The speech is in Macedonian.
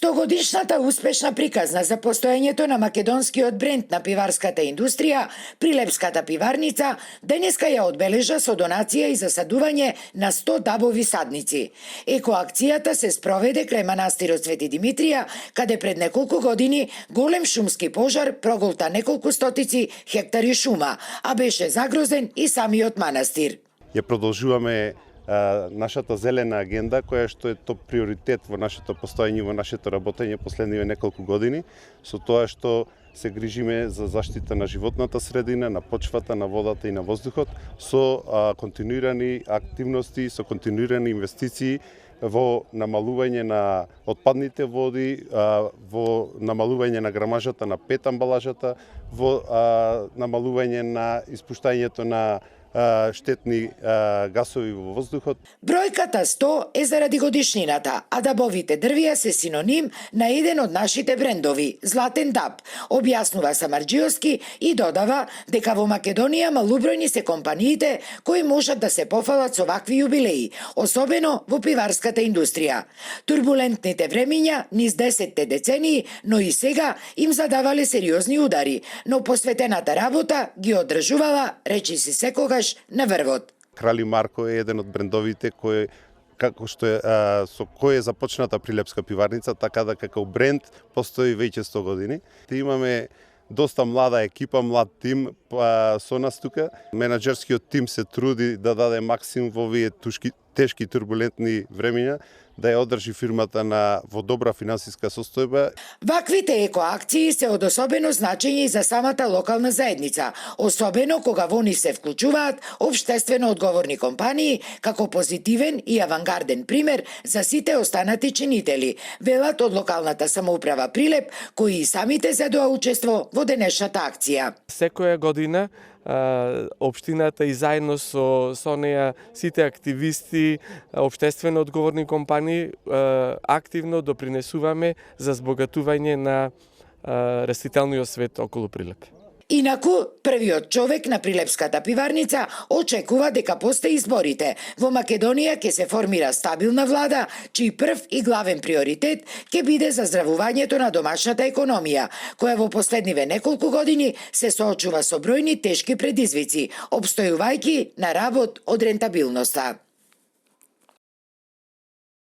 100-годишната успешна приказна за постоењето на македонскиот бренд на пиварската индустрија, Прилепската пиварница, денеска ја одбележа со донација и засадување на 100 дабови садници. Екоакцијата се спроведе крај манастирот Свети Димитрија, каде пред неколку години голем шумски пожар проголта неколку стотици хектари шума, а беше загрозен и самиот манастир. Ја продолжуваме нашата зелена агенда, која што е топ приоритет во нашето постоење, во нашето работење последниве неколку години, со тоа што се грижиме за заштита на животната средина, на почвата, на водата и на воздухот, со континуирани активности, со континуирани инвестиции во намалување на отпадните води, во намалување на грамажата на пет амбалажата, во намалување на испуштањето на штетни гасови во воздухот. Бројката 100 е заради годишнината, а дабовите дрвја се синоним на еден од нашите брендови, Златен даб, објаснува Самарџиевски и додава дека во Македонија малубројни се компаниите кои можат да се пофалат со вакви јубилеи, особено во пиварската индустрија. Турбулентните времиња низ 10-те децении, но и сега им задавале сериозни удари, но посветената работа ги одржувала, речиси секогаш, на врвот. Крали Марко е еден од брендовите кој како што е со кој е започната Прилепска пиварница, така да како бренд постои веќе 100 години. Имаме доста млада екипа, млад тим со нас тука. Менаџерскиот тим се труди да даде максимум во овие тешки турбулентни времиња, да ја одржи фирмата во добра финансиска состојба. Ваквите екоакции се од особено значење и за самата локална заедница, особено кога во нив се вклучуваат општествено одговорни компании како позитивен и авангарден пример за сите останати чинители, велат од локалната самоуправа Прилеп, кои и самите задоа учество во денешната акција. Секоја година општината и заедно со неја сите активисти, општествено одговорни компании активно допринесуваме за збогатување на растителниот свет околу Прилеп. Инаку, првиот човек на Прилепската пиварница очекува дека после изборите во Македонија ќе се формира стабилна влада, чиј прв и главен приоритет ќе биде заздравувањето на домашната економија, која во последниве неколку години се соочува со бројни тешки предизвици, обстојувајќи на работ од рентабилноста.